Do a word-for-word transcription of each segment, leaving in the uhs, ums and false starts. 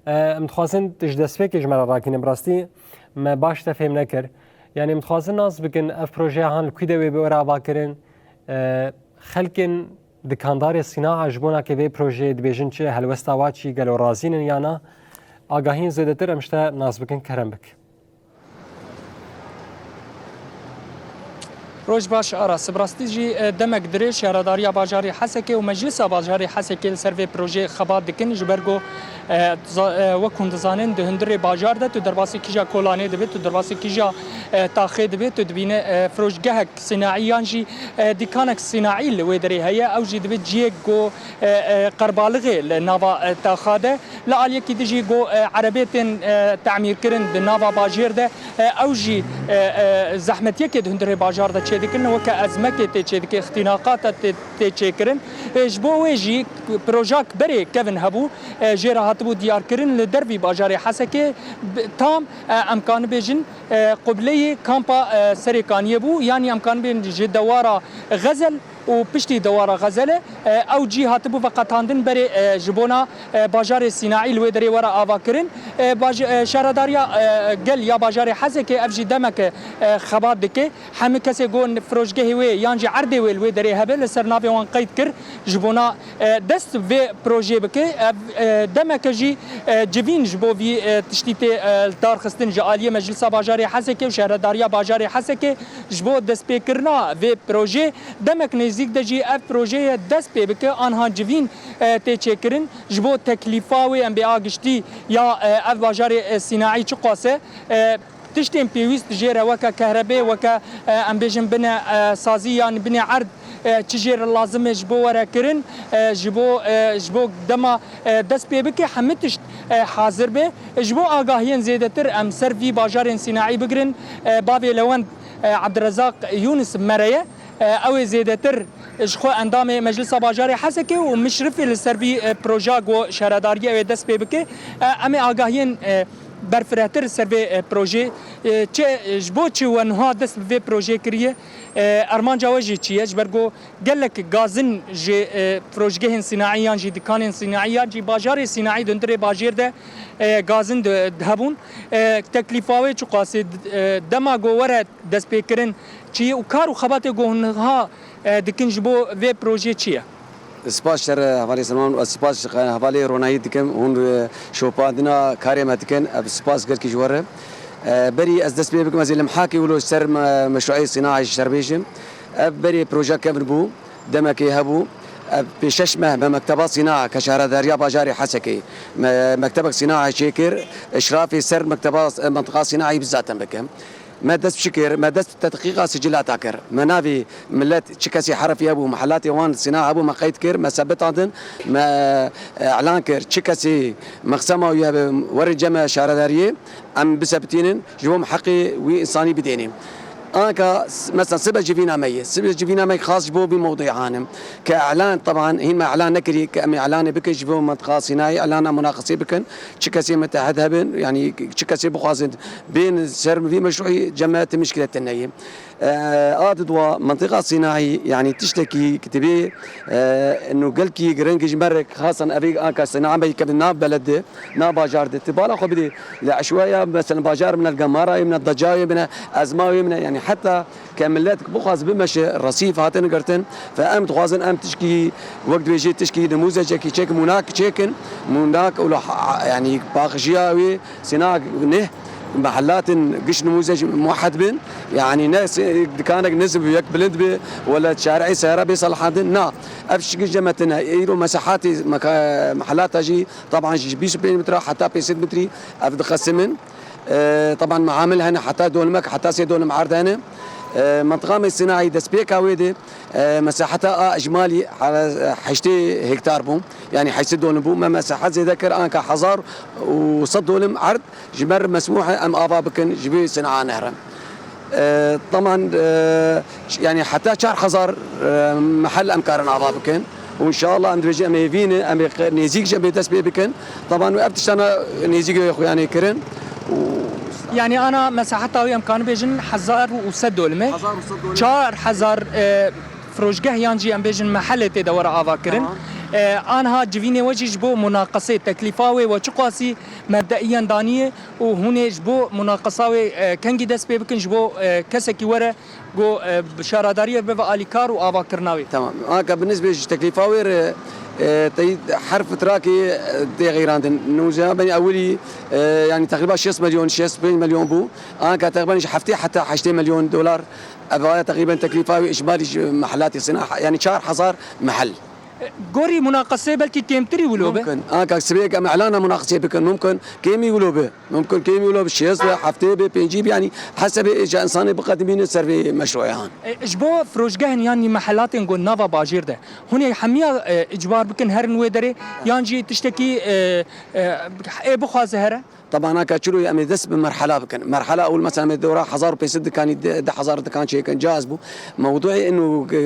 Em dixwazin tu ji destpêkê ji me re rakîne, bi rastî me baş te fêm nekir. Yanî em dixwazin nas bikin, ev projeya han li kû de wê bi were avakirin? E, xelkên dikandarê sînaa ji bona ke vê projeyê dibêjin çi, helwesta wa çi, gelo razî nin ya na? Agahiyên zêdetir em ji te nas bikin, kerem bik. Roj baş Aras. Bi rastî jî, e, demek dirêj Şaredariya Bajarê Hesekê û Meclisa Bajarê Hesekê li ser vê projeyê xebat dikin, ji ber ku, e, za-, e, wek hûn dizanin, di hundirê bajar de tu derbasî kîja kolanê dibî, tu derbasî kîja, e, taxê dibî, tu dibîne, e, firojgehek sînaî yan jî, e, dîkanek sînaî li wê derê heye, ew jî dibe cihek ku, e, e, qerbalixê li nava, e, taxa de. Li aliyekî din jî ku, e, erebê tên, e, temîrkirin di nava bajêr de, e, ew jî, e, e, zehmetiyekê di hundirê bajar de çêdikin, weke ezmekê tê çêdike, îxtînaqata tê, tê çêkirin. E, ji bo wê jî projak berê kevin hebû, e, jê re hatibû diyarkirin li dervî bajarê Hesekê, bi-, tam, e, em kanibêjin, e, qubleyê kampa, e, Serê Kaniyê bû, yanî em kanibêjin ji dewara Xezel û piştî dewara Xezele, e, ew cî hatibû veqetandin berê, e, ji bona, e, bajarê sînaî li wê derê were avakirin. E, baj-, e, Şaredariya, e, Gel ya Bajarê Hesekê ev jî demeke, e, xebat dike. Hemî kesê ku firojgehê wê yan jî erdê wê li wê derê hebe li ser navê wan qeyd kir ji bona, e, dest vê projeyê bike. Ev, e, demeke jî, e, civîn ji bo vî, e, tiştî tê, e, darxistin ji aliyê Meclisa Bajarê Hesekê û Şaredariya Bajarê Hesekê ji bo destpêkirina vê projeyê. Demek nêzîk de jî ev projeyê dest pê bike, anha civîn, e, tê çêkirin. Ji bo teklîfa wê em bê a giştî ya, e, ev bajarê, e, sînaî çiqas e, e, tiştên pêwîst jê re weke kehrebê, weke, e, em bêjin bine, e, sazî yan binê erd, e, çi jê re lazim e ji bo were kirin, e, ji bo, e, ji bo dema, e, dest pê bike, hemî tişt, e, hazir be. Ji bo agahiyên zêdetir em ser vî bajarên sînaî bigirin, e, bavê Lewend, e, Ebdirezaq Yûnis bi me re ye. E, ew ê zêdetir ji xwe endamê Meclisa Bajarê Hesekê û mişrifê li ser vî, e, proja ku şaredariyê ew ê dest pê bike. E, em ê agahiyên, e, berfirehtir ser vê, e, projê, e, çi, ji bo çi we niha dest bi vê projê kiriye? E, armanca we jî çi ye? Ji ber ku gelek gazin ji, e, firojgehên sînaî yan jî dikanên sînaî yan jî bajarê sînaî di hundirê bajêr de, e, gazin di, di hebûn. E, teklîfa wê çiqasê, e, dema ku were destpêkirin çi ye û kar û xebatê ku hûn niha, e, dikin ji bo vê projeyê çi ye? Spas ji te re hevalê Selman û ez spas ji hevalê Ronahî dikim. Hûn, e, şopandina karê me dikin. Ev spas gelkî ji we re. E, berî ez dest pê bikim, ez ê limhakê wilo ser me, meşruê sînaê ji ser bêjim. Ev berê proje kevn bû, demekê hebû. Ev pê şeş meh me mekteba sîna ke şaredariya bajarê Hesekê. Me, mektebek sîna çêkir, eşrafê ser mekteba, e, mentiqa sînaî bizaten bikim. Me dest çi kir? Me dest tedqîqa sicilata kir. Me navê millet çi kesî herefî hebû, mehelatê wan sîna hebû, me qeyd kir, me sebitandin, me, e, îlan kir. Çi kesî mexsema wî hebe, werin cem me şaredariyê, em bisebitînin, ji bo em heqê wî însanî bidênê. Anka, s-, mesela sibe civîna me ye. Sibe civîna me xas ji bo vî mewdûê hanim. Ke îlan, teban, hîn me îlan nekirî, ke em ê îlanê bikin, ji bo mentiqa sînayê îlana munaqesê bikin. Çi kesê mitehid hebin, yanî çi kesê bixwazin bên ser vî meşruî cem me ti mişkile tune ye. E, a didwa mentiqa sînayî, yanî tiştekî ki dibê, e, nû gelkî giring ji me re xasan evê anka sîna me kevin nav beled de, nav bajar de. Ti bala xwe bidê li eşweya, mesela bajar min, li Gemarayê min, Decayê min, Ezmawê min, yanî heta ke millet bixwaz bimeşe resîf hatin girtin. Fe em dixwazin em tişkî wek dibêjê tişkî nimûzecekî çêkin, mûnak çêkin, mûnak û li ha-, yanî paxijiya wê sînak neh mehelatin giş nimûzec muhed bin, yanî ne sê-, dikanek niz bi yek bilind bi, wela şarê seyara bê selahandin, na. Ev şikil cemetine, îro mesahatê meka-, mehelata jî, teban ji bîst û pênc metre heta pênc sed metrî ev diqesimin. E, teban meamil hene heta dolimek, heta sê dolim erd hene. E, mentiqa me sînayî destpêka wê de, e, mesaheta a ecmalî, e, heştê hektar bû. Yanî heştê dolim bû. Me mesahet zêde kir, anka hezar û sed dolim erd ji me re mesmûh e, em ava bikin, ji vê sînaa nehre. E, teman, e, yanî heta çar hezar, e, mehel em karin ava bikin. Û înşallah em dibêjin em ê vî ne, em ê qe-, nêzîk jî em ê dest pê bikin. Teban ev tiştana nêzîk wê xwe yanê kirin. Û yanî ana mesaheta wê em karin bêjin hezar û sed dolime. Hezar û sed dolime. Çar hezar, e, firojgeh yan jî em bêjin mehelê tê de were ava kirin. Tamam. E, anha civînê we jî ji bo munaqesê, teklîfa wê we çiqasî mebdeiyen daniyê û hûn ê ji bo munaqesa wê, e, kengî dest pê bikin, ji bo, e, kesekî were ku, e, bi şaredariyê bibe alîkar û avakirina wê? Tamam. Anka bi nisbê ji teklîfa wê re, e, teyî her fitrakê, e, tê xeyrandin. Nûzeya benî ewilî, e, yanî teqrîba şêst milyon, şêst pênc milyon bû. Anka teqrîben ji heftê heta heştê milyon dolar. Ev aya teqrîben teklîfa wê îcmalî ji mehelatê sina, yanî çar hezar mehel. Gorî munaqesê belkî kêmtirî wilo be? Mumkin. Anka sibêk em îlana munaqesê bikin. Mumkin kêmî wilo be. Mumkin kêmî wilo be. Şêst be, heftê be, pêncî be. Yanî hesebê êca insanê biqedimîne ser vê meşrueyan. E, ji bo firojgehên yanî mehelatên ku nava bajêr de, hûn ê hemiya, e, îcbar bikin herin wê derê, yan jî tiştekî, e, e, ê bixwaze here? Taban, anka çilo em ê dest bi merhela bikin. Merhela ewil, mesela, em ê dora hezar û pênc sed dikanî, de-, deh hezar dikan çêkin, caiz bû. Mewdûê inu, e,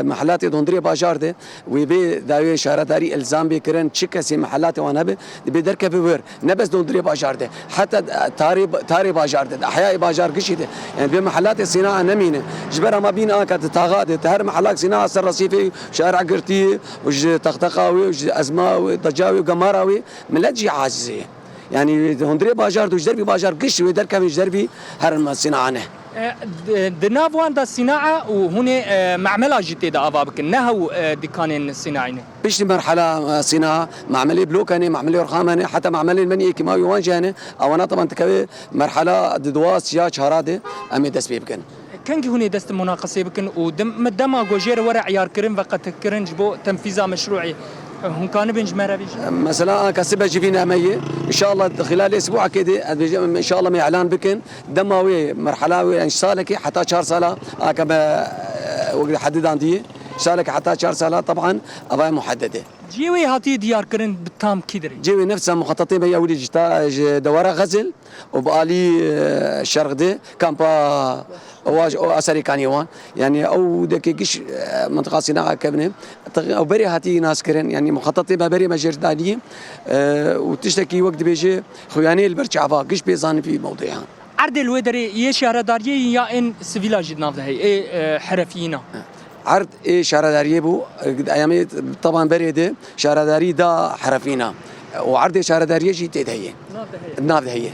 mehelatê di hundirê bajar de, wê bê dawiyê şaredarî îlzam bê kirin, çi kesê mehelatê wan hebe, dibê derkeve wir. Ne bes di hundirê bajar de. Heta, e, tarê, tarê bajar de, di ehyayê bajar gişî de. Yani bê mehelatê sînaa nemîne. Ji ber ama bîn anka di taxa de, di her mehelak sînaa ser resîfê, şarê girtî û ji texteqa wê, û ji ezma wê, deca wê, gemara wê, millet jî aciz e. Yani hundirê bajar, tu ji dervî bajar giş wê derkevin ji dervî herin me sînaa ne. E, di, di nav wan de sînaa û hûn ê, e, memela jî tê de ava bikin, ne hew, e, dikanên sînaî ne? Piştî merhela, e, sînaa, memelê bloke ne, memelê orxam hene, heta memelên menî ê kîmawî wan jî hene. Ewana taban dikeve merhela di dua, siya, çara de em ê dest pê bikin. Kengî hûn ê dest munaqesê bikin û dem-, dema ku jê re were eyarkirin, veqetkirin ji bo tenfîza meşrûê, hûn kanibin ji me re bêjin? Mesela, anka sibe jî vî nemeyê. Înşallah di xîlalê sibûhekê de, ez bêjim, înşallah me îlan bikin. Dema wê, merhela wê, yani salekê heta çar sala, anka me, e, wek hedidan diyê. Salekê heta çar sala, taban, evaya muhedded e. Cihê wê hatiye diyarkirin bi tam kî dirê? Cihê wê nefsa muxetetê me ya wî ji ta, ji dewara Xezil, û bi alî, e, şerq de kampa wa, û eserê kanî wan. Yani ew dekê giş, e, mintiqa sînaa kevne. Ew berê hatî naskirin, yani muxetetê me berê me jêr danî, e, û tiştekî wek dibêje xuyanê li ber çava, giş bê zanî vî mewduya. Erdê li wê derê yê şaredariyê ya ên sivîla jî di nav de heye, ê, e, herefiyîna? Erd ê şaredariyê bû, e, em ê taban berê de şaredarî da herefîna. Û erdê şaredariyê jî tê de heye. Nav de heye. Nav de heye.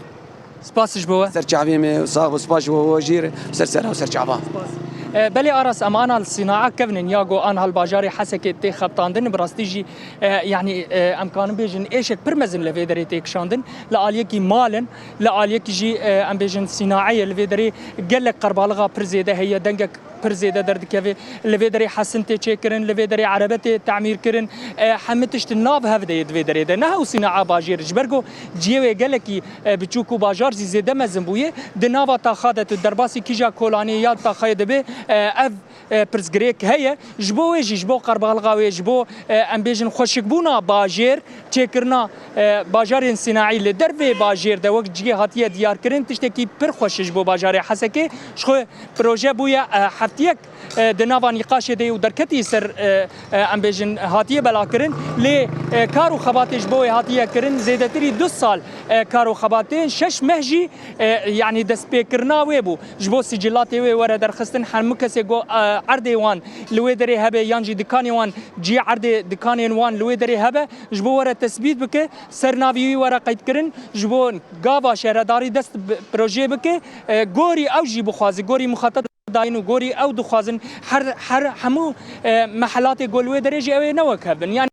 Spas ji bo we. Ser çavê me, sax bo, spas ji bo we jî, ser sera û ser çava. Spas. E, belê Aras, em ana li sînaa kevnin ya ku anha li bajarê Hesekê tê xebtandin, bi rastî jî, e, yanî, e, em kanin bêjin êşek pir mezin li vê derê tê kişandin. Li aliyekî mal in, li aliyekî jî, e, em bêjin sînae ye. Li vê derê gelek qerbalixa pir zêde heye, dengek pir zêde derdikeve. Li vê derê hesin tê çêkirin, li vê derê erebe tê temîrkirin. E, hemî tişt nav hev de yê di vê derê de. Ne hew sînaa bajêr, ji ber ku cihê wê gelekî, e, biçûk û bajar jî zêde mezin bûye. Di nava taxa de tu derbasî kîja kolanê ya taxayê dibe, e, ev, e, pirsgirêk heye. Ji bo wê jî, ji bo qerbalixa wê, ji bo, e, em bêjin xweşikbûna bajêr, çêkirina, e, bajarên sînaî li dervê bajêr de wek cihê hatiye diyarkirin, tiştekî pir xweş e ji bo bajarê Hesekê. Ji xwe proje bûye, e, heftiyek, e, di nava nîqaşê de û derketî ser, e, e, em bêjin, hatiye belakirin. Lê, e, kar û xebatê ji bo wê hatiye kirin, zêdetirî du sal, e, kar û xebatê, şeş meh jî, e, yanî destpêkirina wê bû. Ji bo sicilatê wê were derxistin, hemû kesê ku, e, erdê wan li wê derê hebe yan jî dikanê wan, cihê erdê dikanên wan li wê derê hebe, ji bo were tesbît bike, ser navî wî were qeydkirin, ji bo gava şehredarî dest bi projeyê bike, e, gorî ew jî bixwaze, gorî muxetet dayîn û gorî ew dixwazin her, her hemû, e, mehelatê ku li wê derê jî ew ê ne wek hev bin. Yanî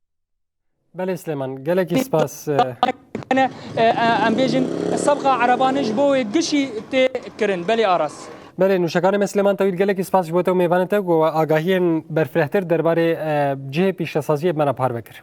Belê Silêman, gelekî spas, e, e, e, em bêjin sebqa erebane ji bo wê gişî tê kirin. Belê Aras. Belê, nûşekanê me Silêman Tewîl, gelekî spas ji bo te û mêvanê te ku agahiyên berfirehtir derbarê, e, cihê pîştesaziyê bi me re parve kir.